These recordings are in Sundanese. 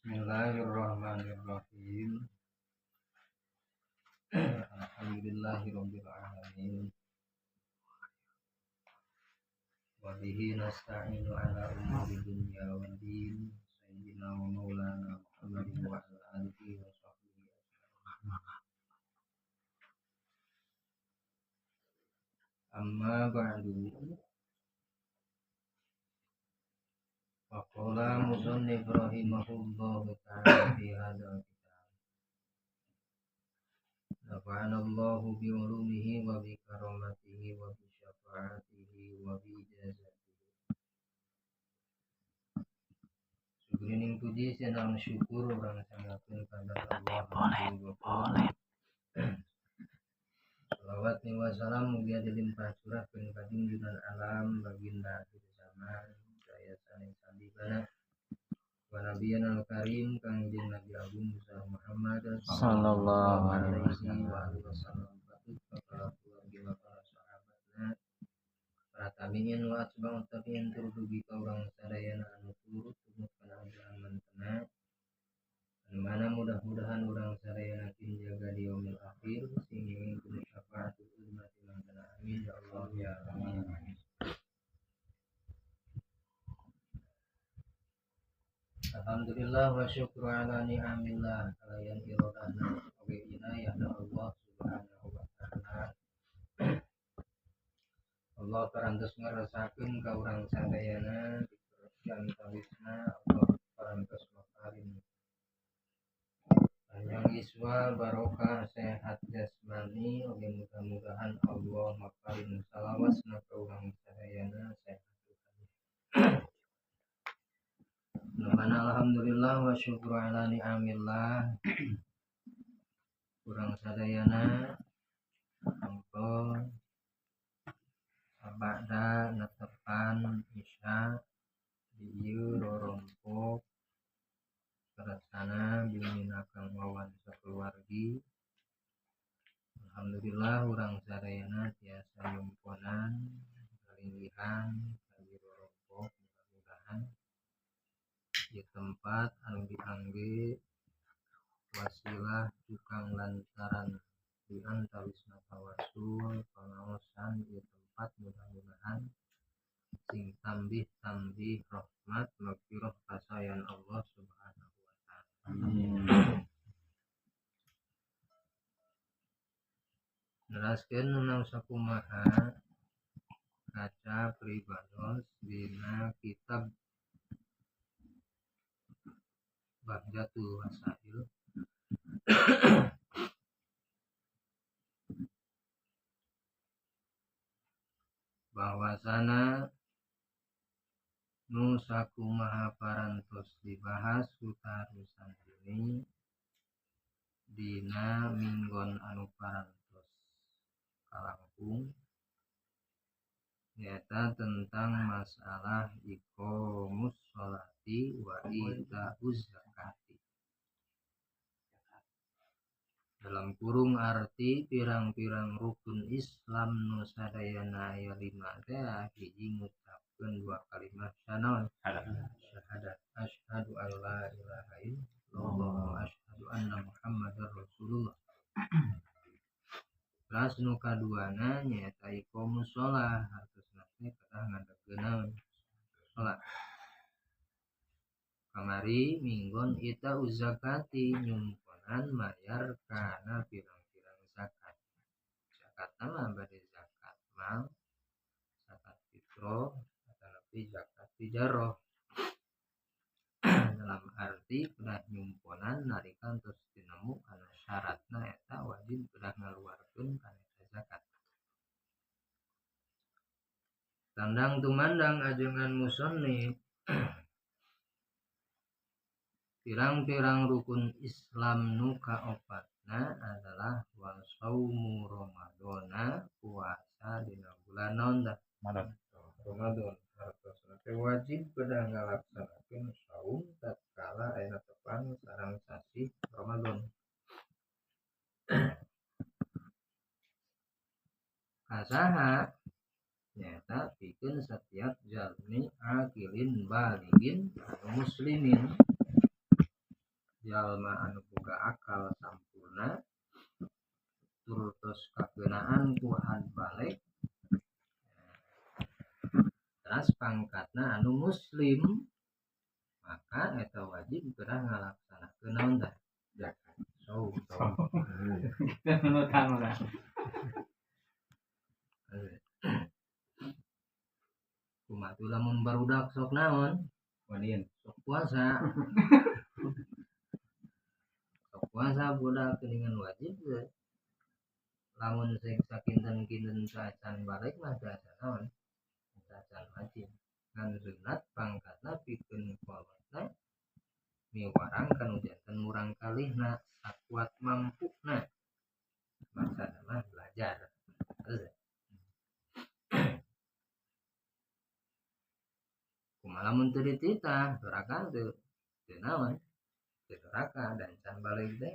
Bismillahirrahmanirrahim. Alhamdulillahirabbil alamin. Wa bihi nasta'inu ala umuri dunya waddin. Sayyidina wa maulana Muhammadin wa ala alihi wa sahbihi ajma'in. Amma ba'du. Waqala musannif rahimahullahu ta'ala fi hadzal kitab. Nafa'ana Allahu bi ulumihi wa bi karamatihi wa bi syafaatihi wa bi ijazatihi. Sugrining puji senang syukur urang sanggakeun kana Allah. Boleh. Salawat wa salam mugia dilimpah curahkeun ka junjungan alam baginda akhir zaman wa nabiyana al-karim kangjeng Nabi Agung besar Muhammad sallallahu alaihi wasallam patut para keluarga para sahabatna para tabi'in wa atba'ut tabi'in tur dugi ka urang sadayana anu turut tumut kana ajaran mantena anu mana mudah-mudahan urang sadayana tinjaga di yaumil akhir sing ngingkeun syafaatul uzma mantena amin ya Allah ya amin. Alhamdulillah wa syukru ala ni'amillah kalayan irodahna oge inayahna Allah subhanahu wa ta'ala. Allah parantos ngerasakeun ka urang sadayana diteruskan tawisna Allah parantos maparin panjang yuswa barokah sehat jasmani oge mudah-mudahan Allah maparin salawasna ka urang sadayana sehat. Mana alhamdulillah wa syukru ala ni'amillah kurang sadayana ampun sabada netepan isya di ieu rorompok keresana bumina Kang Wawan sakeluargi. Alhamdulillah urang sadayana tiasa nyumponan kalinggihan ka rorompok mudah-mudahan di tempat anu diangge wasilah tukang lantaran di antawisna tawasul pangaosan di tempat mudah-mudahan sing tambih-tambih rahmat magfirah kasayan Allah subhanahu wa ta'ala. Amin. Neraskeun nang sakumaha kaca pribados dina kitab Bahjatul Wasail. Bahwasana nu sakumaha parantos dibahas kutarusan ini dina minggon anu parantos kalangkung nyata tentang masalah iqamus sholati wa itauz zakati. Dalam kurung arti pirang-pirang rukun Islam nu sadayana aya 5 teh hiji ngucapkeun dua kalimat syahadat asyhadu alla ilaha illallah wa asyhadu anna muhammadar rasulullah. Terus nu kaduana nyaeta iqamus shalah hartosna teh kedah ngadegkeun salat. Kamari minggon itauz zakati nyumponan mayar kana pirang-pirang zakat. Zakat mah bade zakat mal, zakat fitrah, atanapi zakat tijarah. Dalam arti kedah nyumponan nalika tos tinemu kana syaratna eta wajib kedah ngaluarkeun kana eta zakat. Tandang tumandang ajengan musannif pirang-pirang rukun Islam nu kaopatna adalah wa saumu Ramadana puasa dina bulan naon tah? Ramadan. Hartosna teh wajib kedah ngalaksanakeun saum tatkala aya tepang sareng sasih Ramadan. Kasaha nyaeta pikeun setiap jalmi akilin baligin muslimin. jalma anu boga akal sampurna tur tos kakeunaan ku had balig teras pangkatna anu muslim maka eta wajib gerah ngalaksanakeun naon tah zakat saum. Nunutang lah. Kumaha tuh lamun barudak sok naon? Wadin. Sok puasa. Sok puasa budak geuningan wajib teh. Lamun sing sakinten-kinten saacan balik mah teu acan naon? Teu acan wajib. Ngan sunat pangkatna pikeun kolotna miwarang kanu janten murang kalihna sakuat mampuna. Maksana mah belajar. Terus kumaha lamun teu dititah doraka teu teu naon? Teu doraka dan can balik teh.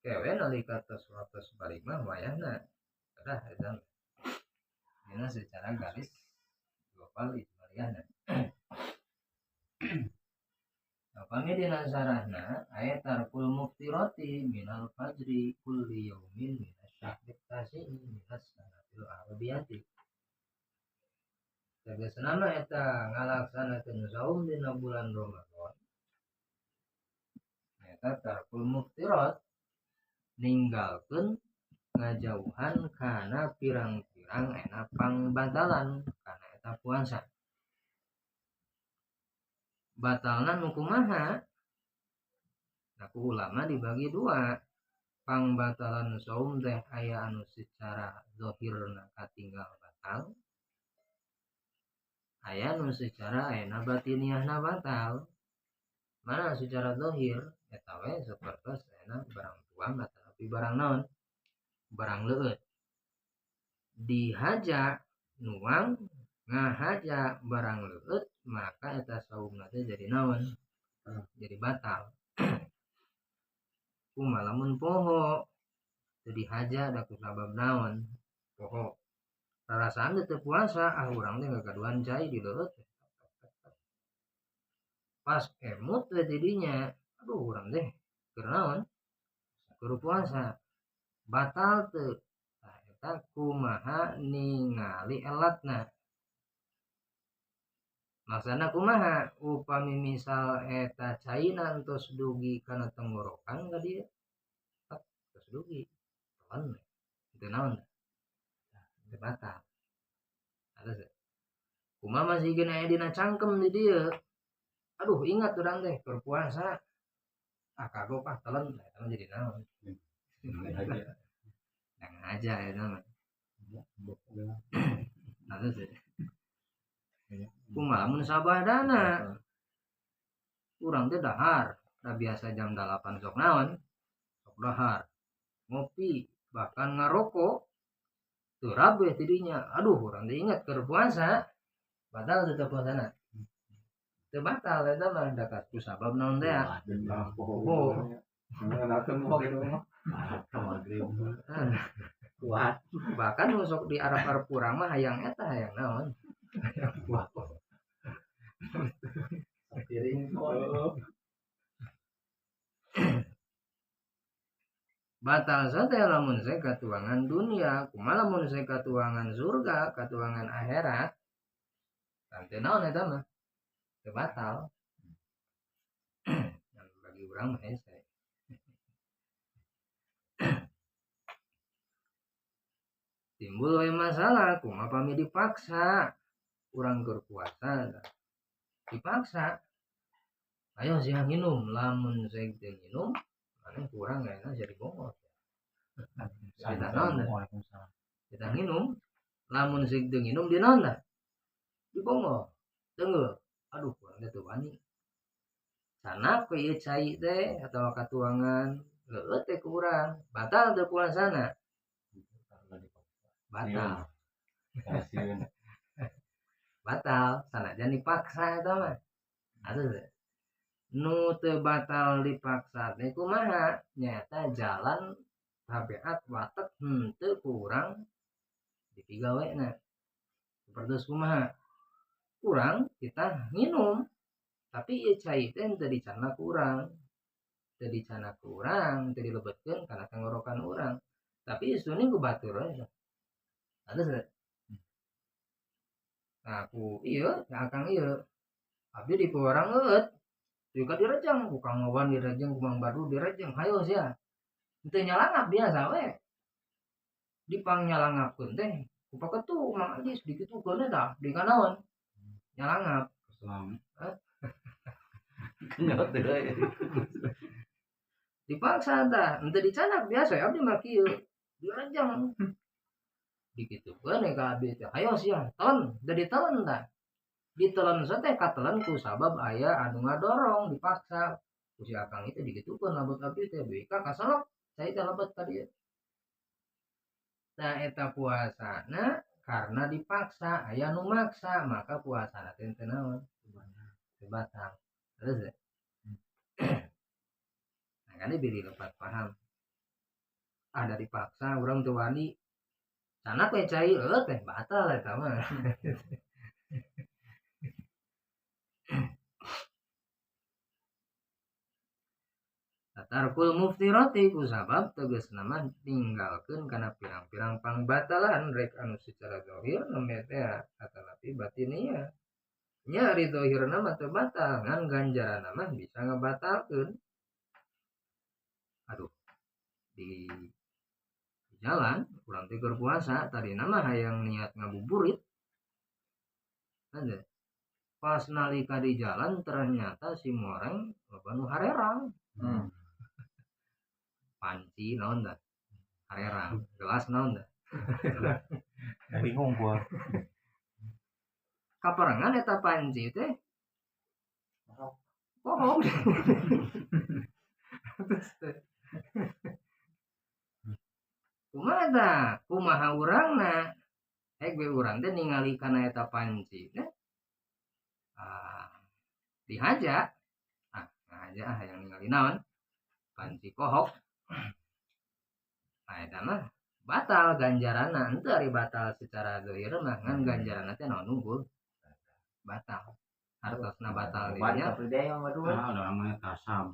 Kewe nalika tos waktos balik mah wayahna. Udah eta. Dina secara garis global ijmaliyahna. Upami dina sarahna aya tarkul muftirati minal fajri kulli yaumin minasy syahri minas sanatil arabiyati. Tegasna mah eta ngalaksanakeun saum dina bulan Ramadan. Eta tarkul muftirat ninggalkeun ngajauhan kana pirang-pirang ena pangbatalan kana eta puasa. Batalna nu kumaha? Nah, ku ulama dibagi dua. Pangbatalan saum teh aya anu secara zahirna katinggal batal, aya nu secara ayana batiniahna batal. Mana secara zahir eta we sapertos ayana barang tuang atawa barang naon? Barang leueut. Dihaja nuang ngahaja barang leueut maka eta saumna teh jadi naon? Jadi batal. Kumaha lamun poho teu dihaja da ku sabab naon? Poho. Rarasaan teh teu puasa, ah urang teh gagaduhan cai di leueut. Pas emut teh jadinya, aduh urang teh keur naon? Keur puasa. Batal teu. Tah eta kumaha ningali elatna. Maksana kumaha upami misal eta caina tos dugi kana tenggorokan ka dieu tos dugi telan teu naon teu batal. Atas kumaha masih geuna aya dina cangkem di dieu, aduh ingat urang teh keur puasa, ah kagok ah telan eta mah jadi naon yang aja eta mah. Atas kumaha mun sabadana urang teh dahar, da biasa jam 8 sok naon? Sok dahar, ngopi, bahkan ngarokok. Teu rabeh tidinya. Aduh, urang teh ingat keur puasa. Batal teu puasana? Teu batal eta mah da ku sabab naon teh? Oh. Kuat. Bahkan nu sok di Arab-Arab urang mah hayang eta hayang naon? Hayang kuat. Piring. Batal saja lamun saya katuangan dunia, kumaha lamun saya katuangan surga, katuangan akhirat. Tante naon eta mah? Teu batal. Bagi urang mah hese. Timbul we masalah, kumaha pami dipaksa urang keur puasa. Dipaksa. Ayo siang minum, lamun saya teu minum, maneh kurang kayaknya jadi bongos. Kita naon dah? Kita minum, lamun sing teu nginum di naon dah? Di bongos. Teunggeul. Aduh, kurang teh teu wani. Sana ku ieu cai teh atawa katuangan leueut teh ku urang, batal teu puasana. Batal. Batal, sanajan dipaksa eta mah. Atuh nu teu batal dipaksa teh kumaha? Nyaeta jalan tabiat watek henteu kurang dipigawena. Sapertos kumaha? Kurang kita nginum, tapi ieu cai teh henteu dicana ku urang. teu dicana ku urang, teu dilebetkeun kana tenggorokan urang. Tapi isuning ku batur we. Terus nah ku ieu, akang ieu. Abdi di urang eueut. Juga direjang, ku Kang Wawan direjang, ku Mang Badru direjang, hayo sia. Teu nyalangap biasa we. Dipang nyalangapkeun teh ku paketu Mang Ajis dikitukeun eta di kanaon. Nyalangap. Keselam. Kenyot deui. Dipaksa tah, henteu dicanak biasa abdi mah kieu. Direjang. Dikitukeun ka abdi teh, hayo sia, telan, teu ditelan tah. Ditelan teh katelan ku sabab aya anu ngadorong dipaksa. Ku si akang itu dikitukeun labet abdi teh BK kaselek, cai teh lebet ka dieu. Nah eta puasana karena dipaksa, aya nu maksa, maka puasana teh teu naon? Teu batal. Terus ya? Nah kan biri lepat paham. Ada dipaksa urang teu wani. Sanak we cai eueuh teh batal eta mah. Tarkul muftirati ku sabab tegasna mah ninggalkeun kana pirang-pirang pangbatalan rek anu secara zahir nembe teh atanapi batinia. Nya ari zahirna mah teu batal ngan ganjaranna mah bisa ngabatalkeun. Aduh di jalan urang teh keur puasa tadina mah hayang niat ngabuburit. Ada pas nalika di jalan ternyata si moreng loba nu harerang. Panci naon dah harerang gelas naon dah bingung gua kaparengan eta panci teh bohong. Kumaha tah kumaha urangna hek we urang teh ningali kana eta panci teh dihaja ngahaja hayang ningali naon panci kohok. Nah eta mah batal ganjaranna, henteu ari batal secara zahir mah ngan ganjaranna teh naon unggul batal. Hartosna batal dinya. Nah, urang mah kasam.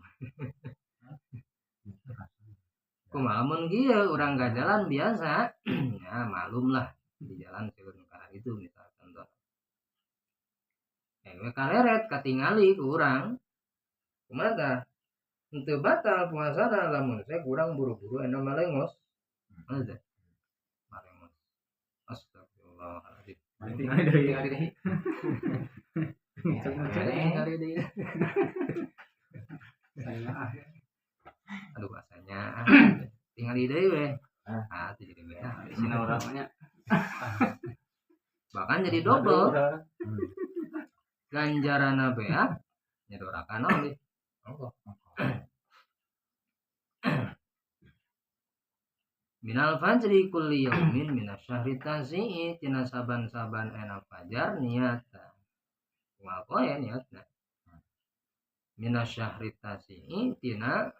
Kumaha mun kieu urang ka jalan biasa, ya malum lah di jalan seueur nu kana itu misalkan contoh. We kaleret katingali ku urang. Kumaha tah? Henteu batal puasana lamun saya kurang buru-buru anu malengos. Mana teh? Malengos. Astagfirullahaladzim. Tinggal deui. Tinggal deui. Tinggal deui. Saya aduh rasanya. Tinggal deui we. Ah, teu jadi we. Isina urang nya. Bahkan jadi double. Ganjaranna beak nyedorakan naon deui. Ongkoh. Minal fajri kulli yaumin minasyahri tasi'i tina saban-saban ena fajar niat. Kumaha poe niatna. Minasyahri tasi'i tina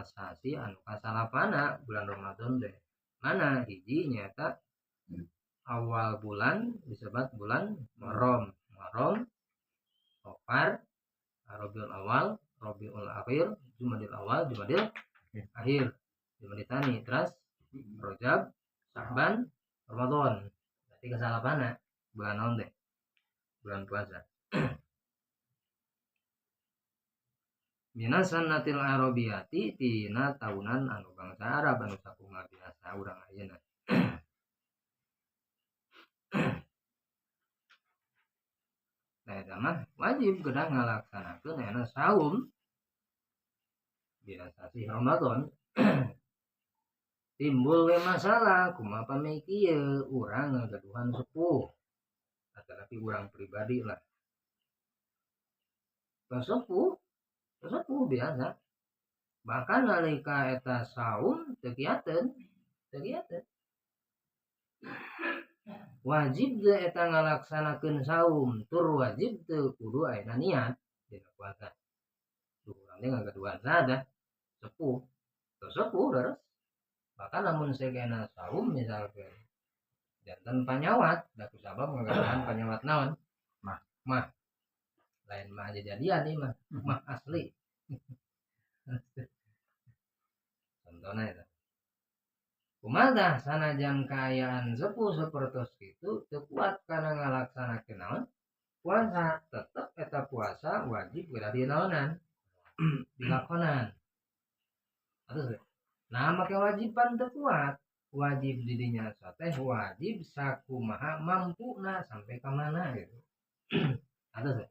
sasi anu kasalapana bulan Ramadan teh. Mana hiji nyaeta awal bulan disebut bulan Muharram. Muharram, Safar, Rabiul Awal, Rabiul Akhir, Jumadil Awal, Jumadil Akhir, Jumadil Tsani, terus Rajab, Sya'ban, Ramadan. Berarti kasalapana bulan naon teh? Bulan puasa. Minas sannatil arabiyati tina taunan anu bangsa Arab anu sakumaha biasa urang ayeuna. Nah eta mah wajib kedah ngalaksanakeun aya saum biasa sih Ramadan. Timbul we masalah kumaha pami kieu urang ngagaduhan sepuh atanapi urang pribadi lah. Sepuh sepuh biasa. Bahkan nalika eta saum teu kiateun, teu kiateun. Wajib teu eta ngalaksanakeun saum, tur wajib teu kudu ayeuna niat dina puasa. Duh urang teh ngagaduhan saha sepuh. Teu sepuh leres. Bahkan lamun segena saum misalkan janten panyawat, da kusabab ngagaduhan panyawat naon? Mah, mah. Lain mah aja jadian ieu mah, mah asli. Contohna eta. Kumaha sanajan kaayaan sepuh sapertos kitu teu kuat kana ngalaksanakeun naon? Puasa, tetep eta puasa wajib geura dinaonan? Dilakonan. Terus nah make wajiban teu kuat. Wajib didinya teh wajib sakumaha mampuna sampai ka mana gitu. Atus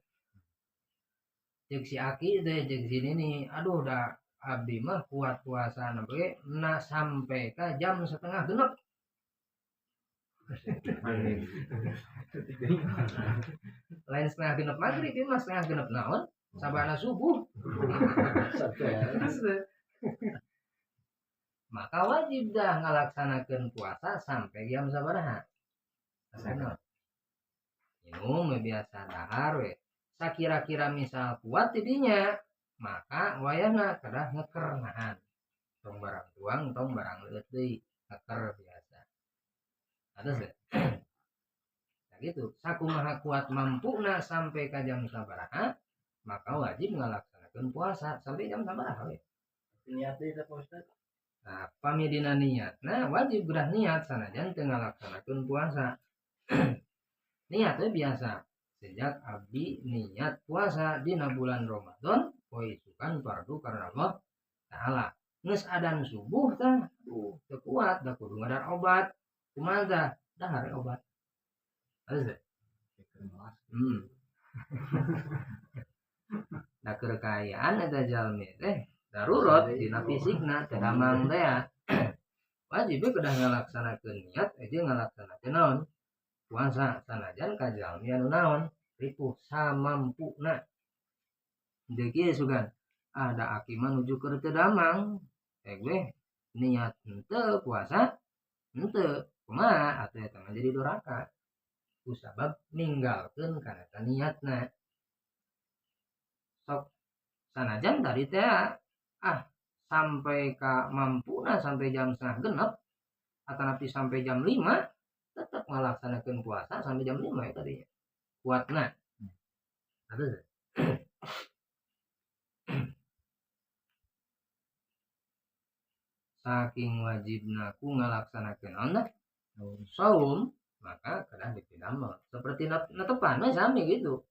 cek si aki teh cek si nini, aduh da abdi mah kuat puasa ge na sampai ka jam 5:30. Lain 5:30 maghrib ieu mah 5:30 naon? Sabana subuh. Maka wajib dah ngalaksanakeun puasa sampai jam sabaraha? Minum biasa dahar we. Sakira-kira misal kuat tidinya, maka wayahna kedah ngeker nahan. Tong barang tuang, tong barang leueut deui, ngeker biasa. Atas ya? Nah gitu, sakumaha kuat mampuna sampai ka jam sabaraha, maka wajib ngalaksanakeun puasa sampai jam sabaraha we. Niat deui teh Pak Ustaz. Nah, pami dina niatna wajib gerah niat sanajan teu ngalaksanakeun puasa. Niat we biasa. Sejak abdi niat puasa dina bulan Ramadan, poe isukan fardu karena Allah Ta'ala. Geus adan subuh tah, aduh teu kuat da kudu ngadar obat. Kumaha tah? Dahar obat. Harus teh? Da keur kaayaan eta jalmi teh darurat dina fisikna teh damang teh ya. Wajib we kedah ngalaksanakeun niat jeung ngalaksanakeun naon? Puasa sanajan ka jalmi anu naon? Ripuh samampuna. Deui kieu sugan, ada aki mah nuju keur teu damang. We niat henteu puasa henteu kumaha atuh eta mah jadi doraka. Kusabab ninggalkeun kana eta niatna. Sok sanajan tadi teh sampai ka mampuna sampai jam 5:30 atanapi sampai jam 5 tetep ngalaksanakeun puasa sampai jam 5 ya tadinya. Kuatna. Terus saking wajibna ku ngalaksanakeun naon teh? Saum, maka kedah dipidamel. Seperti netepan we sami gitu.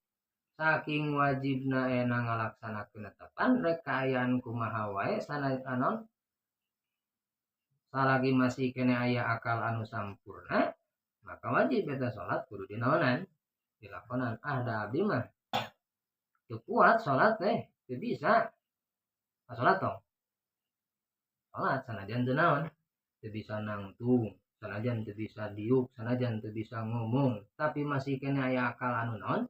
Saking wajibna ena ngalaksanakeun netepan rek kaayaan kumaha wae sanajan salagi masih kene aya akal anu sampurna, maka wajib eta salat kudu dinaonan, dilakonan. Da abdi mah teu kuat salat teh, teu bisa. Salat tong. Salat sanajan teu naon, teu bisa nangtung, sanajan teu bisa diuk, sanajan teu bisa ngomong, tapi masih kene aya akal anu naon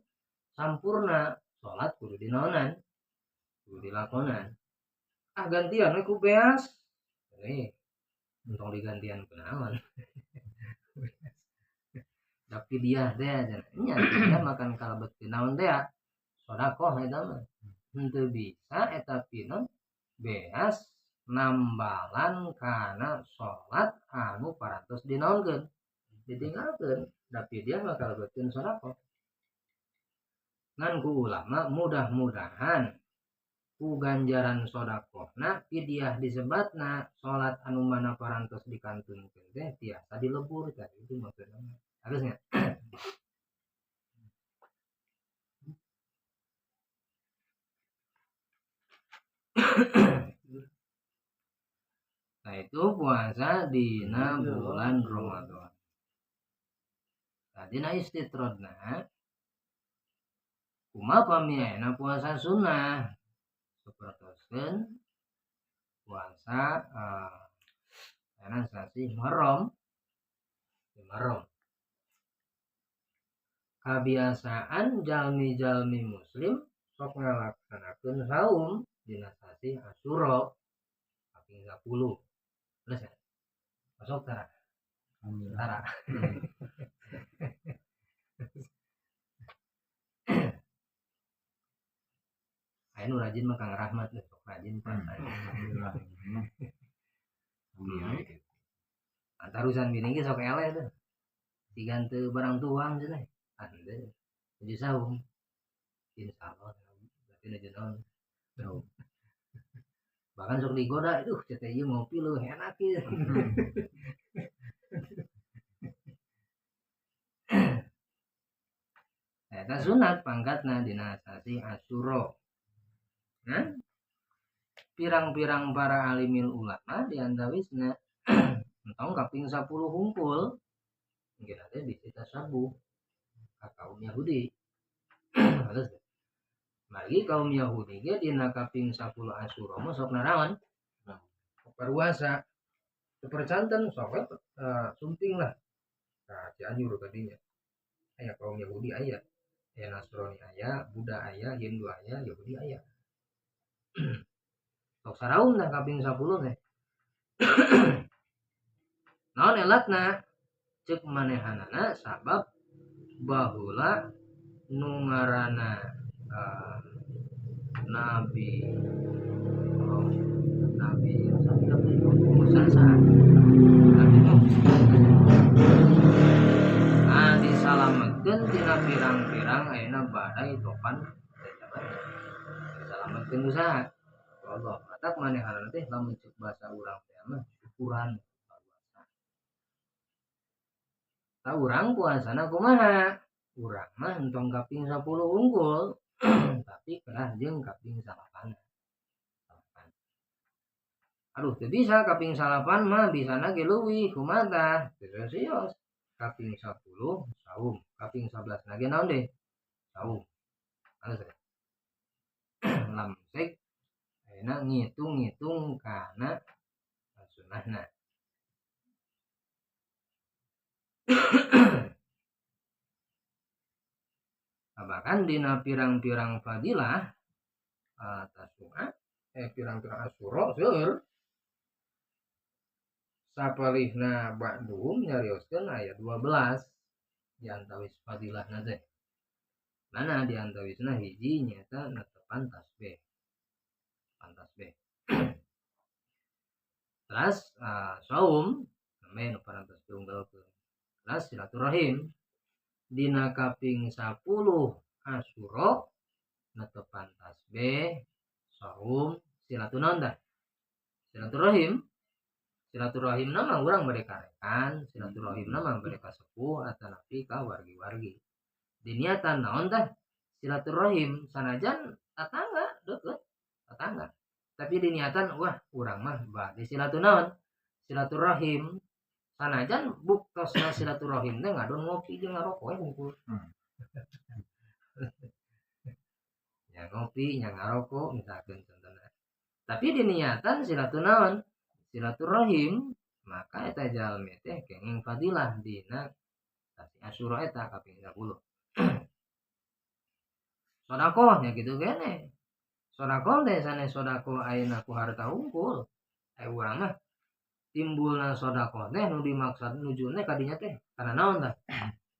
sampurna, salat kudu dinaonan, kudu dilakonan. Gantian we ku beas. Entong digantian kunaon. Tapi dia teh cenah nya dia makan kalebet naon teh sedekah eta mah. Henteu bisa eta pinon beas nambalan kana salat anu parantos dinaonkeun, ditinggalkeun. Tapi dia mah kalebetkeun sedekah. Ngan ku ulama mudah-mudahan ku ganjaran sedekahna pidiah disebatna salat anu mana parantos dikantunkeun teh tiasa dilebur tadi itu maksudna. Harusnya. Nah itu puasa dina bulan Ramadan. Nah dina istitrodna kumaha pami ayeuna puasa sunnah sapertoskeun puasa ayeuna sasih Muharram. Muharram. Kabiasaan jalmi-jalmi muslim sok ngalaksanakeun saum dina sasih Asyura kaping 10. Terus ya? Masuk tara? Tara. Aya nu rajin mah Kang Rahmat nih, sok rajin puasa. Alhamdulillah. Antarusan bini ge sok eleh tuh. Diganti barang tuang cenah. Henteu. Nuju saum. Insyaallah berarti nuju naon? Saum. Bahkan sok digoda, aduh teh ieu ngopi leuwih enak ieu. Eta sunat pangkatna dina sasi Asyura. Nah, pirang-pirang para alimil ulama diantawisna entong kaping 10 hungkul mungkin ada bisi tasabuh ka kaum Yahudi. Terus mari kaum Yahudi ge dina kaping 10 Asyura mah sok naraon? Sok paruasa. Percanten sok sumping lah. Ka Cianjur kadinya. Aya kaum Yahudi aya, aya Nasrani aya, Buddha aya, Hindu aya, Yahudi aya. Sok saraung dah kaping 10 teh. Naon elatna? Ceuk manehanana sabab baheula nu ngaranna Nabi Musa Nabi Nuh. Nah, disalametkeun tina pirang-pirang ayeuna badai topan disalametkeun ku saha? Allah. Matak manehanana teh lamun ceuk bahasa urang teh mah syukuran puasa. Tah urang puasana kumaha? Urang mah entong kaping 10 unggul tapi kelah jeung kaping 9. Aduh teu bisa kaping 9 mah bisana ge leuwih kumaha tah? Teu serius. Kaping 10 saum, kaping 11 na ge naon deui? Saum. Halus teh. Lamsek ayeuna ngitung-ngitung kana sunahna. Bahkan dina pirang-pirang fadilah tasu'a pirang-pirang Asyura seueur sapalihna ba'dhum nyarioskeun aya 12 diantawis fadilahna teh. Mana diantawisna hiji nyaeta netepan tasbih. Tasbih. Terus saum namanya nu parantos diunggalkeun. Terus silaturahim dina kaping 10 Asyura netepan tasbih, saum, silaturahim tah. Silaturahim. Silaturahim nama urang mereka rekan, silaturahim nama mereka sepuh atanapi ka wargi-wargi. Diniatan naon tah? Silaturahim sanajan tetangga deukeut, tetangga. Tapi diniatan wah urang mah bade silaturahim. Silaturahim sanajan buktosna silaturahim teh ngadon ngopi jeung ngarokok we hungkul. Nya ngopi nya ngarokok misalkeun contohna. Tapi diniatan silaturahim, silaturahim maka eta jalmi teh kenging fadilah dina sasi Asyura eta kaping 10. Sedekah nya kitu keneh. Sedekah teh sanes sedekah ayeuna ku harta hungkul. Aya urang mah timbulna sedekah teh nu dimaksud nujuna kadinya teh kana naon tah?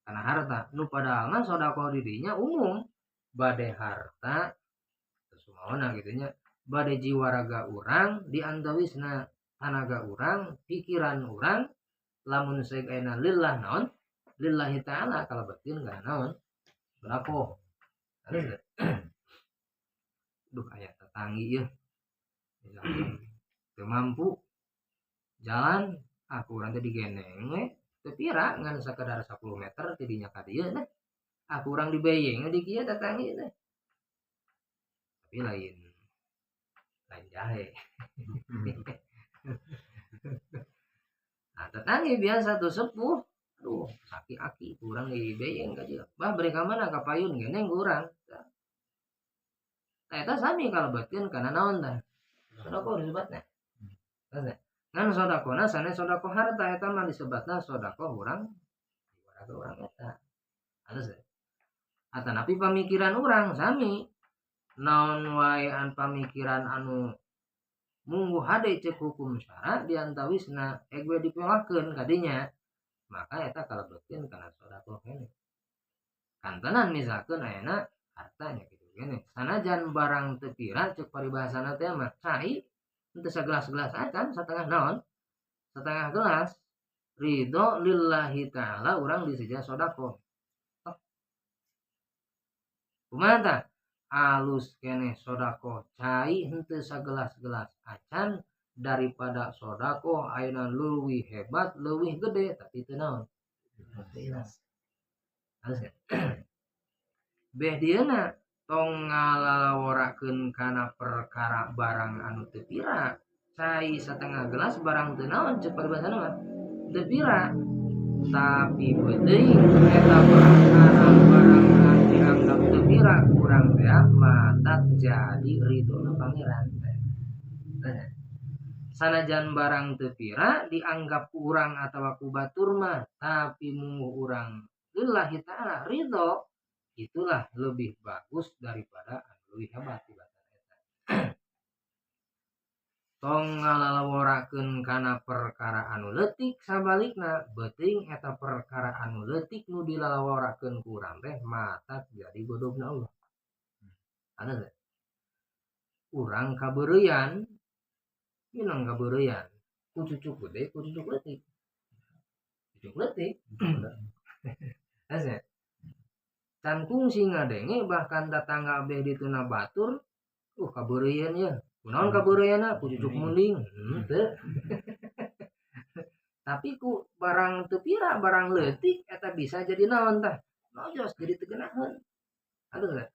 Kana harta. Nu padahal mah sedekah di dinya umum bade harta sumaona kitu nya, bade jiwa raga urang diantawisna tanaga urang, pikiran urang lamun seuk ayeuna lillah naon? Lillahi ta'ala kalabetin kana naon? Sedekah. Duh aya tetanggi ieu. Teu mampu jalan aku urang teh digendeng we teu pira ngan sakedar 10 meter ti dinya ka dieu teh. Aku urang dibeyeng di kieu tetanggi teh. Tapi lain jahe. Nah, tetanggi biasa tuh sepuh. Aduh, aki-aki urang dibeyeng ka dieu. Bah bari ka mana ka payun gendeng urang. Nah, eta sami kalebetkeun kana naon tah? Sedekah disebutna. Ngan sedekahna sanes sedekah harta eta mah disebutna sedekah urang warga urang eta. Halus teh. Atanapi pamikiran urang sami. Naon wae an pamikiran anu munggu hade ceuk hukum syara diantawisna egwe dipelahkeun kadinya. Maka eta kalebetkeun kana sedekah keneh. Kantenan misalkeun ayeuna hartanya kitu keneh. Sanajan barang teu pira ceuk paribahasana teh mah cai teu sagelas-gelas acan satengah naon? Setengah gelas. Ridho lillahi ta'ala urang disejah sedekah. Kumaha tah? Alus keneh sedekah cai henteu sagelas-gelas acan daripada sedekah ayeuna leuwih hebat leuwih gede tapi teu naon teu ikhlas. Beh dieuna tong ngalalaworakeun kana perkara barang anu teu pira cai setengah gelas barang teu naon ceuk paribasana mah teu pira tapi beuteung eta perkara barang anu dianggap teu pira kurang teh matak jadi ridona pangeran teh. Sanajan barang teu pira dianggap urang atawa ku batur mah tapi mungguh urang lillahi ta'ala ridho itulah lebih bagus daripada anu leuwih hebat tibatan eta. Tong ngalalaworakeun kana perkara anu leutik sabalikna beuteung eta perkara anu leutik nu dilalaworakeun ku urang teh matak jadi godobna Allah. Anu teh urang kabeureuyan minang kabeureuyan ku cucuk gede ku cucuk leutik. Cucuk leutik. Asa can kungsi ngadenge bahkan tatangga beh dituna batur kabeureuyan ye. Kunaon kabeureuyanna ku cucuk munding henteu. Tapi ku barang teu pira barang leutik eta bisa jadi naon tah nojos jadi teu geunaheun. Aduh teh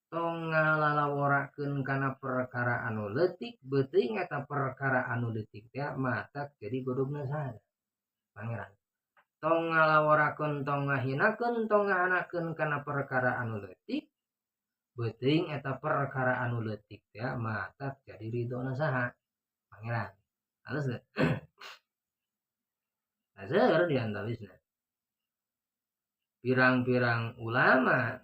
tong ngalalaworakeun kana perkara anu leutik beuteung eta perkara anu leutik teh matak jadi godobna saha pangeran. Tong ngalaworakeun tong ngahinakeun tong ngahanakeun kana perkara anu leutik beuteung eta perkara anu leutik teh matak jadi ridona saha pangeran. Halus teh. Seueur di antawisna pirang-pirang ulama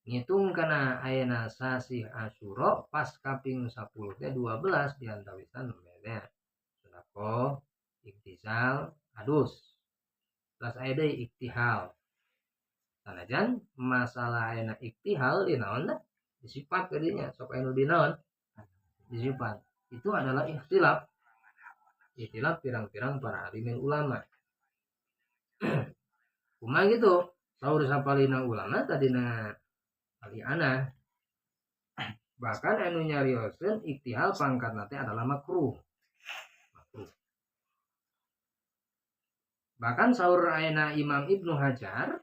ngitung kana ayeuna sasih Asyura pas kaping 10 teh 12 di antawisna nembe sedekah iktisal adus plus aya deui iktihal. Sanajan masalah ayeuna iktihal di naon teh disipat kadinya sok aya nu di naon disipat itu adalah ikhtilaf ikhtilaf pirang-pirang para alim ulama. Kumaha gitu saur sapalina ulama tadina aliana bahkan anu nyarioskeun iktihal pangkatna teh adalah makruh. Makruh. Bahkan saur ayeuna Imam Ibnu Hajar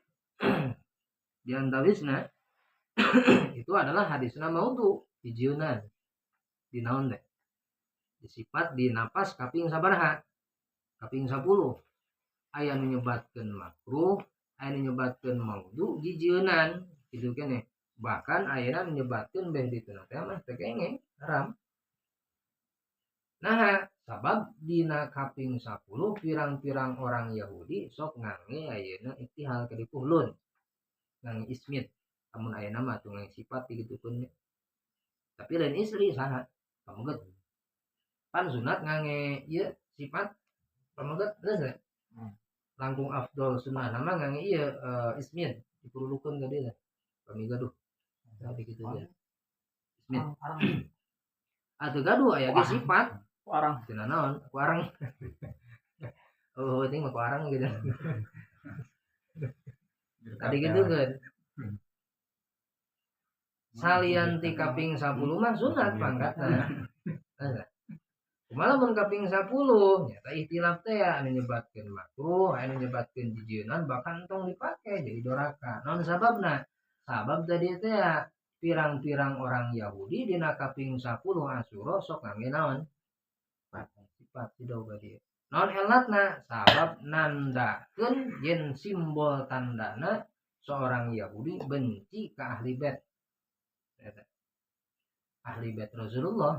di antawisna itu adalah hadisna maudhu hijieunan di naon teh disipat di napas kaping sabaraha kaping 10 aya nu nyebatkeun makruh aya nu nyebatkeun maudhu jijieunan kitu keneh bahkan ayeuna nyebatkeun beh dituna teh mah teu kenging haram. Nah sabab dina kaping 10 pirang-pirang orang Yahudi sok ngange ayeuna iktihal ka dipuhlun ngange ismid amun ayeuna mah tuh ngange sifat digitukeun tapi lain istri saha pameget pan sunat ngange ieu sifat pameget geus teh langkung afdol sunnah nama ngange ieu ismid dipurulukeun ka dieu pami gaduh tah dikitu teh ismid atuh gaduh aya ge sifat ku arang cenah naon ku arang oh penting mah ku arang gitu tadi gitu kan salian ti kaping 10 mah sunat pangkatna. Kumaha mun kaping 10 nyata ikhtilaf teh anu nyebatkeun makruh anu nyebatkeun jijieunnan bahkan tong dipake jadi doraka. Naon sababna? Sabab tadi teh pirang-pirang orang Yahudi dina kaping 10 Asyura sok ngangge naon? Sifat sido ka dieu. Naon elatna? Sabab nandakeun yen simbol tandana seorang Yahudi benci ka ahli bait. Ahli bait Rasulullah,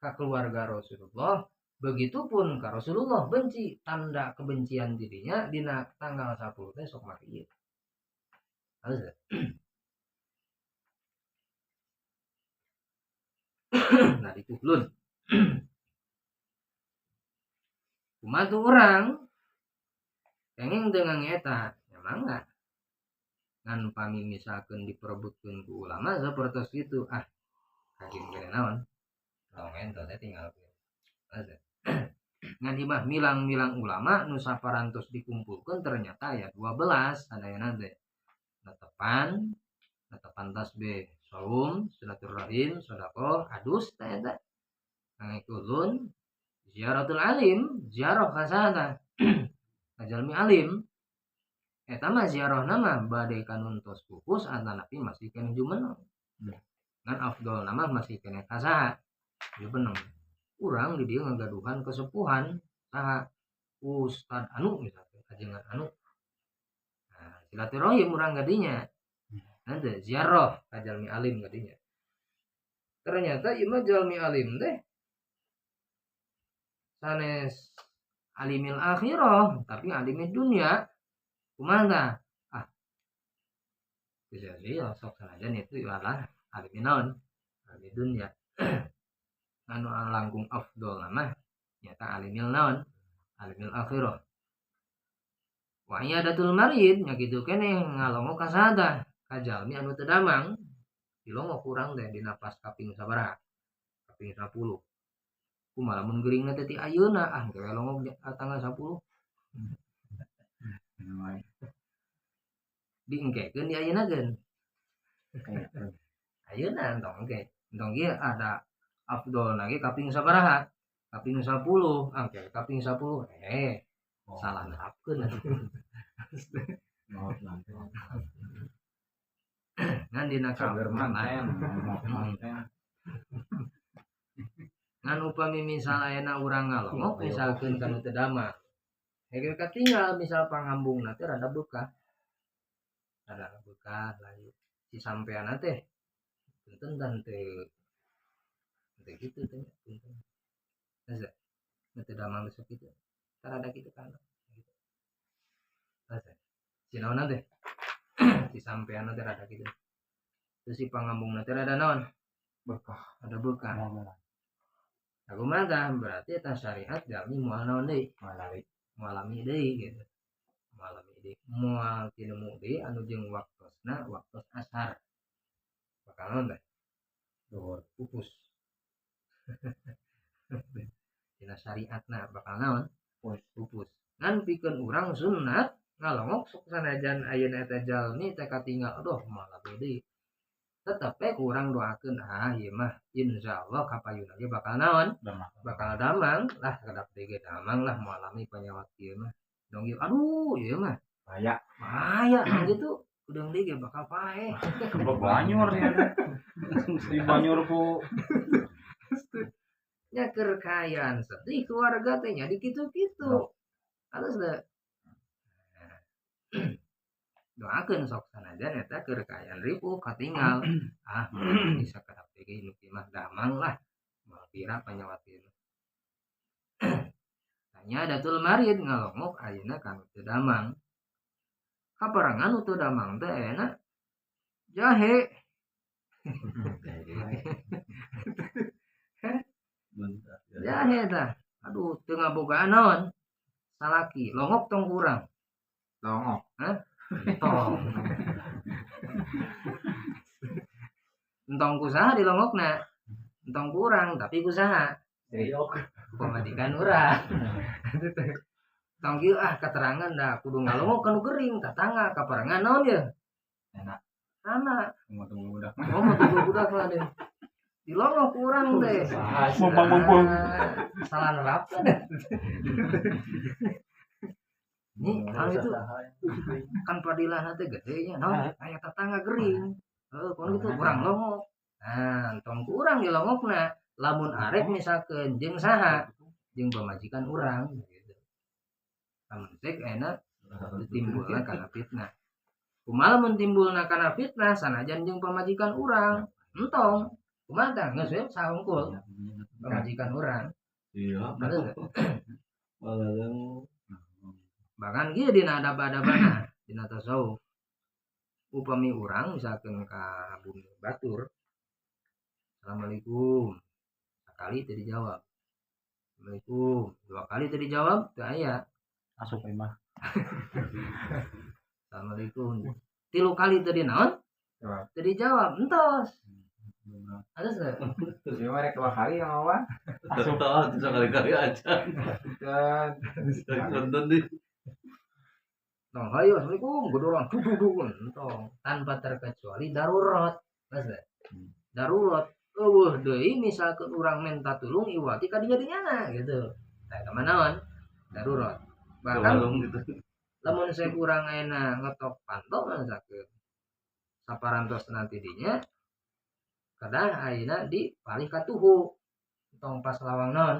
ka keluarga Rasulullah, begitupun ka Rasulullah benci tanda kebencian dirinya dina tanggal 10 teh sok make ieu. Halus teh. Nah dituhlun. Kumaha tuh urang kenging teu ngange eta nya mangga ngan pami misalkeun diperebutkeun ku ulama sapertos kitu ah hakim kene naon tong ento teh tinggal ngan imah milang-milang ulama nu saparantos dikumpulkeun ternyata ya 12 sadayana teh netepan netepan tasbih Saum, silaturahim, sedekah, adus teh eta. Ngangge ziaratul alim, ziarah ka saha ka jalmi alim. Eta mah ziarahna mah bade kanuntos pupus atanapi masih keneh jumeneng. Ngan afdolna mah masih keneh ka saha jumeneng. Urang di dieu ngagaduhan kesepuhan saha ustad anu misalkan ajengan anu. Nah, silaturahim urang gadinya. Nanti ziarah ka jalmi alim gadinya. Ternyata ieu mah jalmi alim teh sanes alimil akhirah tapi alimid dunya. Kumaha tah? Ah. Bisa sia sok sanajan itu ialah alim naon? Alim dunya. Anu langkung afdol mah nyata alimil naon? Alimil akhirah. Wa iyadatul marid nya kitu keneh ngalongok ka saha tah? Ka jalmi anu teu damang. Dilongok urang teh dina pas kaping sabaraha? Kaping 10. Kumaha lamun geuringna teh ti ayeuna ah engke we longok tanggal 10. Diengkekeun di ayeuna-keun. Ayeuna entong engke. Entong ieu ada afdolna ge kaping sabaraha? Kaping 10, angke kaping 10. Salah nerapkeun atuh. Ngan dina manten. Ngan upami misal ayeuna urang ngalongok misalkeun ka nu teu damang. Hege katinggal misal pangambungna teh rada beukah. Rada beukah layu si sampeanna teh punten dan teu kitu teh punten. Geus teu damang geus kitu. Rada kitu kan. Geus si naonna teh si sampeanna teh rada kitu. Terus si pangambungna teh rada naon? Beukah. Rada beukah. Kumaha tah berarti eta syariat jalmi moal naon deui? Moal lami deui gitu. Moal lami deui. Moal tinemu deui anu jeung waktosna waktos asar. Bakal naon teh? Duhur pupus. Dina syariatna bakal naon? Pupus. Ngan pikeun urang sunat ngalongok sok sanajan ayeuna eta jalmi teh katinggal aduh moal lami deui. Tetep we ku urang doakeun ah ieu mah insyaallah kapayuna ge bakal naon? Bakal damang lah kedap deui ge damang lah moal lami panyawat ieu mah. Dong ieu aduh ieu mah bahaya. Bahaya dong gitu. Udah deui ge bakal paeh. Banyur ya. Di banyur ku nya keur kaayaan sedih keluarga teh nya di kitu-kitu. Halus teh. Doakeun sok sanajan eta keur kaayaan ripuh katinggal ah bisa kadap deui nu kieu mah damang lah moal pira panyawat ieu mah. Tanya datul marid ngalongok ayeuna ka nu teu damang. Kaparangan nu teu damang teh ayeuna jahe. Jahe tah. Aduh teu ngabogaan naon? Salaki longok tong kurang. Longok. Hah? Entong. Entong kusaha dilongokna. Entong kurang tapi kusaha. Pamajikan urang. Tong kieu ah keterangan dah kudu ngalongok kanu gering tatangga kaparangan naon ye? Enak. Anak. Mau tunggu budak. Oh, mau tunggu budak lah deh. Dilongok kurang teh. Mumpung-mumpung. Salah nerapkeun. Ini hal itu kan padilah teh gede nya naon aya tetangga gering. Heuh, kono kitu kurang longok. Nah, entong kurang dilongokna. Lamun arek misalkeun jeung saha? Jeung pamajikan urang gitu. Lamun cek ayeuna timbulna kana fitnah. Kumaha lamun timbulna kana fitnah sanajan jeung pamajikan urang? Entong. Kumaha tah geus we sahungkul pamajikan urang. Iya. Bahkan kieu dina adab-adabana dina tasawuf. Upami urang misalkeun ka bumi batur. Assalamualaikum. Sakali teu dijawab. Assalamualaikum. Dua kali teu dijawab teu aya. Asup imah. Assalamualaikum. Tilu kali teu dinaon? Teu dijawab. Entos. Terus terus mereka dua kali yang awal. Asup tah sekali-kali aja. Nonton deh. Tong hayo assalamualaikum gedoran duduk entong tanpa terkecuali darurat. Mas Darurat eueuh deui misalkeun urang minta tulung iwati ka dinya dinyana gitu. Tah eta mah naon? Darurat. Bahkan gitu. Lamun saya urang ayeuna ngetok panto misalkeun saparantos nanti dinya kedah ayeuna di palih katuhu tong pas lawang naon?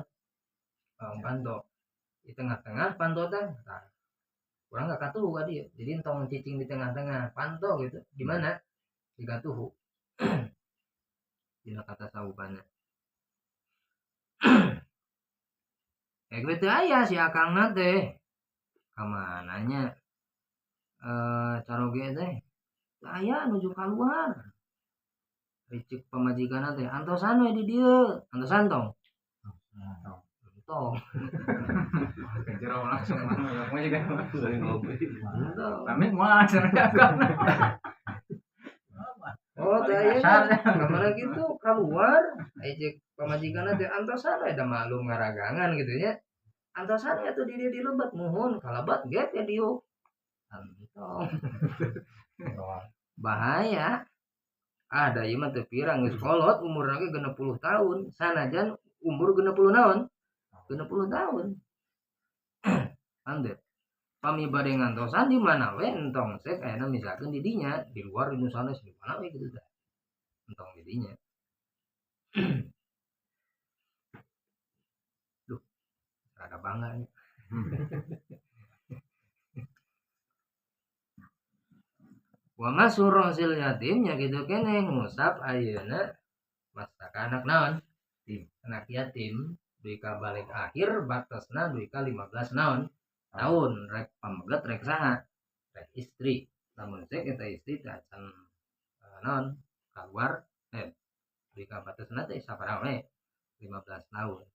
Lawang panto. Di tengah-tengah panto teh tah urang gak katuhu ka dieu. Jadi tong cicing di tengah-tengah panto gitu. Di mana? Di katuhu. Dina kata sawupana. Kayak gitu aya si akangna teh. Kamananya caroge teh teu aya nuju kaluar. Ricik pamajikanna teh antosan we di dieu. Antosan tong. Tong. Jero langsung mah juga. Sering ngopi. Entong. Kami mah cenah akang. Oh, teh aya kamana kitu kaluar ejek pamajikanna teh antosan we da maklum ngaragangan gitu nya. Antosan atuh di dieu di lebat muhun kalabat get ya dieu. Entong. Bahaya. Ada ieu mah teu pirang geus kolot umurna ge 60 tahun. Sanajan umur 60 naon? 60 tahun. Ande. Pami bade ngantosan di mana we entong sek ayeuna misalkeun di dinya, di luar di nu sanes di mana we kitu tah. Entong di dinya. Duh, rada bangga nih. Wa masurul yatim nya kitu keneh ngusap ayeuna mastaka anak naon? Anak yatim dugi ka balik akhir batasna dugi ka 15 naon? Tahun rek pameget rek saha? Rek istri. Lamun cek eta istri teh acan naon? Kaluar dugi ka batasna teh sabaraha we? 15 tahun.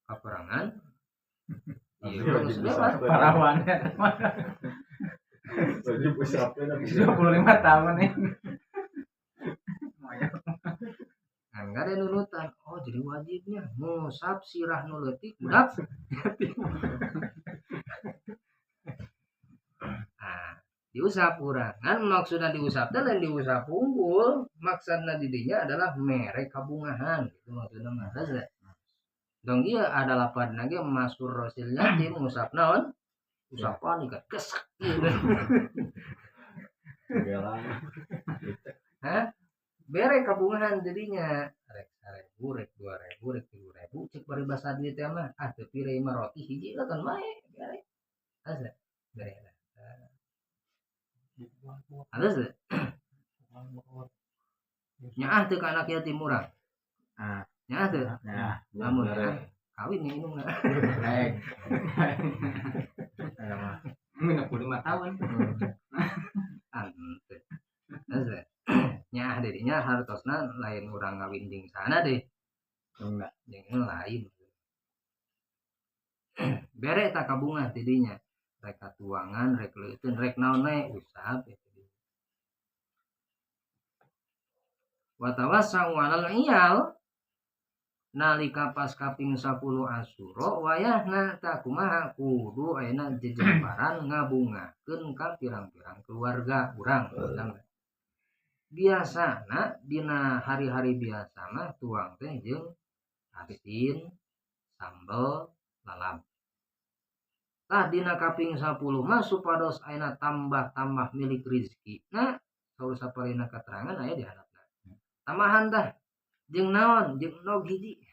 Kaperangan ieu geus lewat Parawan. Wajib usapnya 25 tahun nih. Enggak ada nunutan. Oh, jadi wajibnya ngusap sirah nu leutik budak. Nah, diusap urang. Ngan maksudna diusap teh lain diusap unggul, maksudna di dinya adalah mere kabungahan gitu maksudna mah. Terus dong ieu ada lapadna ge masur rasil yatim ngusap naon? Usapan ikat kesek gitu. Hah? Bere kabungahan jadinya rek 1000 rek 2000 rek 3000 cek paribasa duit teh mah ah teu pire mah roti hiji lah kan mae bere. Asa bere. Alus teu? Nyaah teu ka anak yatim urang. Ah. Nyaah teu? Nyaah. Lamun kawin nya indungna. Baik. Ada mah 65 tahun. Ante. Asa. Nyaah dirinya hartosna lain urang ngawin jeung sana deh. Enggak. Jeung lain. Bere tak kabunga tidinya. Rek katuangan, rek leuteun, rek naon we usap eta dinya. Wa tawassau alal iyal nalika pas kaping 10 Asyura wayahna tah kumaha kudu ayeuna jejemparan ngabungakeun ka pirang-pirang keluarga urang. Biasana dina hari-hari biasa mah tuang teh jeung asin, sambel, lalap. Tah dina kaping 10 mah supados ayeuna tambah-tambah milik rizki. Nah, saur saparina keterangan aya di handapna. Tambahan tah jeung naon? Jeung nog hiji.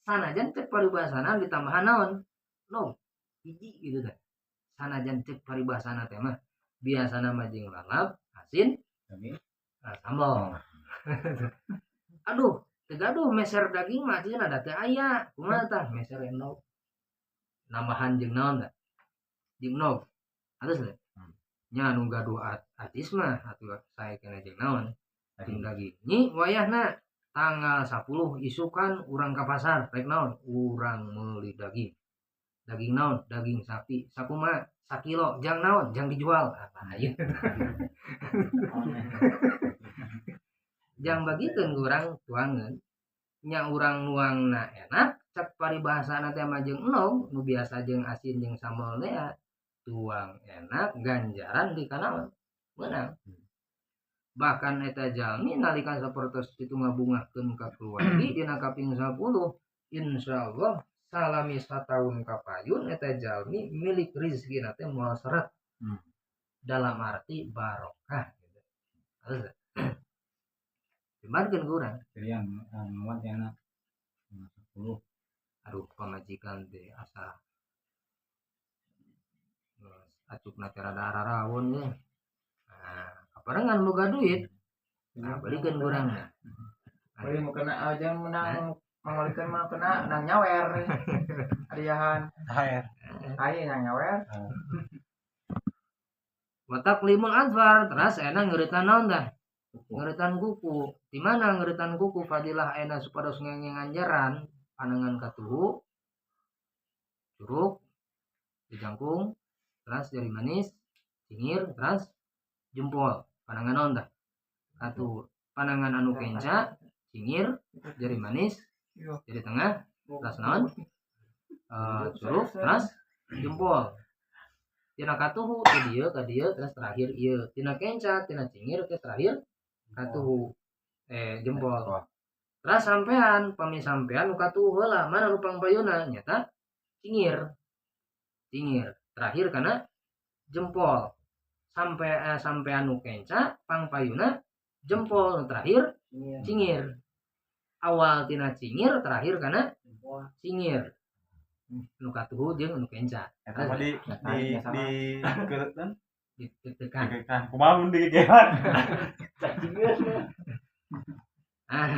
Sanajan cek paribasana ditambahan naon? Nog hiji gitu tah. Sanajan cek paribasana teh mah biasana mah jeung lalap, asin, sambal. Aduh, teu gaduh meser daging mah cenah da teu aya. Kumaha tah meser endog. Nambahan jeung naon tah? Jeung nog. Alus teh? Nya anu gaduh atis mah atuh sae kana jeung naon? Jeung daging. Nyi wayahna tanggal 10 isukan urang ka pasar rek naon? Urang meuli daging. Daging naon? Daging sapi. Sakumaha? Sakilo. Jang naon? Jang dijual. Apa ieu? Jang bagikeun urang tuangeun. Nya urang nuangna enak, cek paribasana teh mah jeung enog, nu biasa jeung asin jeung sambal teh tuang enak ganjaran di kanaon? Meunang. Bahkan eta jalmi nalika sapertos kitu ngabungahkeun ka keluargi dina kaping 10 insyaallah salami sataun kapayun eta jalmi milik rizkina teh moal seret. Dalam arti barokah gitu. Halus. Dimarkeun ku urang. Jadi yang muat ya anak 10. Aduh pamajikan teh asa acukna teh rada ararawon ye. Nah, kaparengan boga duit. Nah, balikeun ku urangna. Bari mau kena aja menang mangolikeun mah kena nang nyawer. Ariahan. THR. Aya nang nyawer. Wa taqlimul adfar teras ayeuna ngeureutna naon tah? Ngeureutан kuku. Di mana ngeureutан kuku fadilah ayeuna supados ngengeng anjaran panangan katuhu curug dijangkung teras jari manis cingir teras jempol panangan naon tah? Katuhu panangan anu kenca cingir jari manis jari tengah teras naon? Curug teras jempol. Tina katuhu ka dieu terus terakhir ieu tina kenca tina cingir ke terakhir katuhu jempol. Terus sampean pami sampean nu katuhu heula mana nu pangpayuna nyata cingir cingir terakhir kana jempol sampai sampean nu kenca pangpayuna jempol nu terakhir cingir awal tina cingir terakhir kana cingir nu katuhu jeung nu kenca. Eta mah di keureutkeun ditekan. Ditekan. Kumaha mun digegelan? Ah.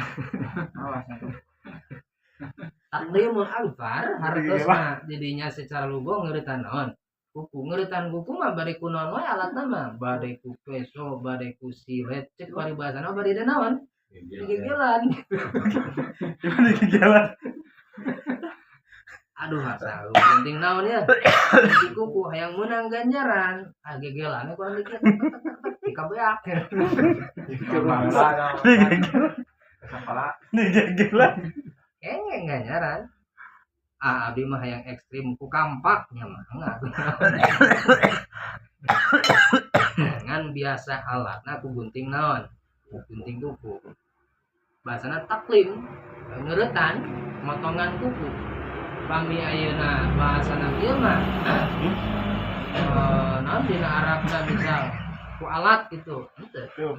Taqlimul adfar hartosna jadinya secara lugo ngeureutан naon? Kuku ngeureutан kuku mah bade ku naon wae alatna mah, bade ku peso, bade ku silet, cek paribasana bade naon? Digegelan. Digegelan. Aduh asa penting naon ya. Di kuku hayang meunang ganjaran, ah gegelanna kurang dikit dikabeak. Digegelan. Kengeng ganjaran. Ah abdi mah hayang ekstrim ku kampak nya mah enggak. Ngan biasa alatna ku gunting naon? Ku gunting kuku. Bahasana taklim, ngeureutан, motongan kuku. Pami ayeuna bahasana kieu mah naon dina Arabna misal ku alat gitu henteu.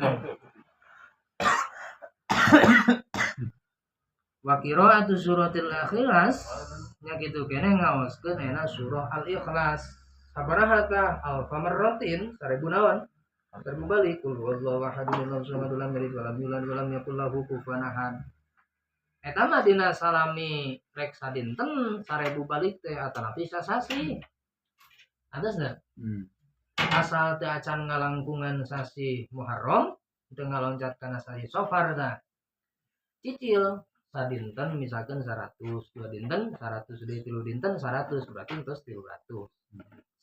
Wa qira'atu suratil ikhlas nya kitu keneh ngaoskeun ayeuna surah al-ikhlas sabaraha tah alfa marratin 1000 naon 1000 balik qul huwallahu ahad allahu samad lam yalid walam yulad walam yakul lahu kufuwan ahad. Eta mah dina salami rek sadinten 1000 balik teh atanapi sasasi. Atas teh? Asal teh acan ngalangkungan sasi Muharram teu ngaloncat kana sasi Safar tah. Cicil sadinten misalkan 100, dua dinten 100 deui tilu dinten 100 berarti terus 300.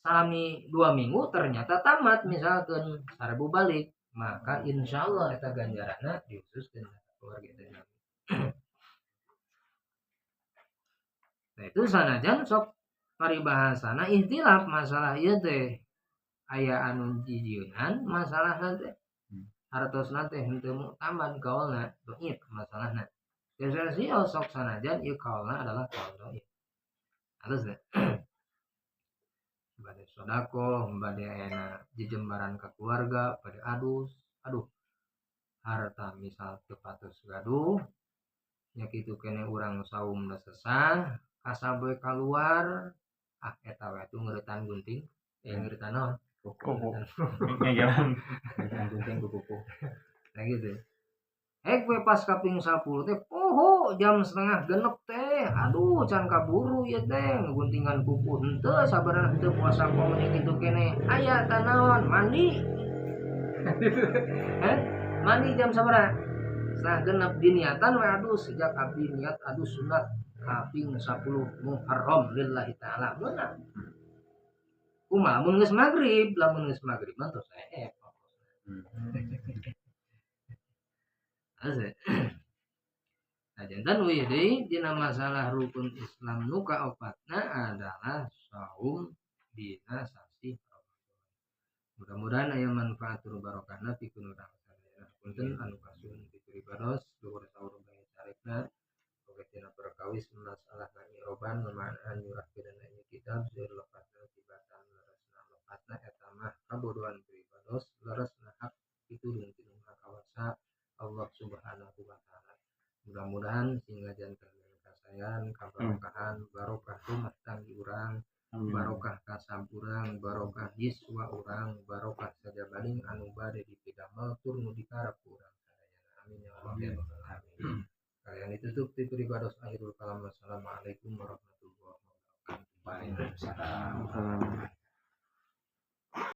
Salami 2 minggu ternyata tamat misalkan 1000 balik, maka insyaallah eta ganjaranna dihususkeun keluarga eta. Nah itu sanajan sok paribahasana ihtilaf masalah ieu teh aya anu jijieunnan masalahna teh hartosna teh henteu muktamad kaolna dhaif masalahna. Biasa sok sanajan ieu kaolna adalah kaol dhaif. Halus teh. Bade sedekah, bade ayana jejembaran ka keluarga, bade adus, aduh harta misal teu patos gaduh nya kitu keneh urang saum sesah kasaboy kaluar ah eta we atuh ngeureutан gunting ngeureutан naon kuku ngegelan gunting kuku nah gitu hek we pas kaping 10 teh poho jam 5:30 teh aduh can kaburu ieu teh ngeguntingan kuku henteu sabarana henteu puasa komo kitu keneh aya tah naon mandi. Heh mandi jam sabaraha 5:30 diniatan we aduh sejak abdi niat aduh sunat kaping 10 Muharram lillahi ta'ala meunang. Kumaha mun geus magrib, lamun geus magrib mah tos eep. Ase. Nah jantan we deui dina masalah rukun Islam nu kaopatna adalah saum dina sasih Ramadan. Mudah-mudahan aya manfaat barokahna pikeun urang sadaya. Punten anu kasun di pribados luhur saur bae carekna oge tina perkawis masalahna i'roban mamanaan nyurahkeunana ieu kitab seueur lepatna tibatan leresna lepatna eta mah kabodohan pribados leresna hak pitulung ti Nu Maha Kawasa Allah Subhanahu wa taala. Mudah-mudahan sing ngajanten kasayan kabarokahan barokah rumah tanggi urang, barokah kasab urang, barokah yuswa urang, barokah sajabaning anu bade dipidamel tur nu dikarep ku urang sadayana. Amin ya Allah ya rabbal alamin. Kalian ditutup di pribados akhirul kalam, wassalamualaikum warahmatullahi wabarakatuh. Waalaikumsalam.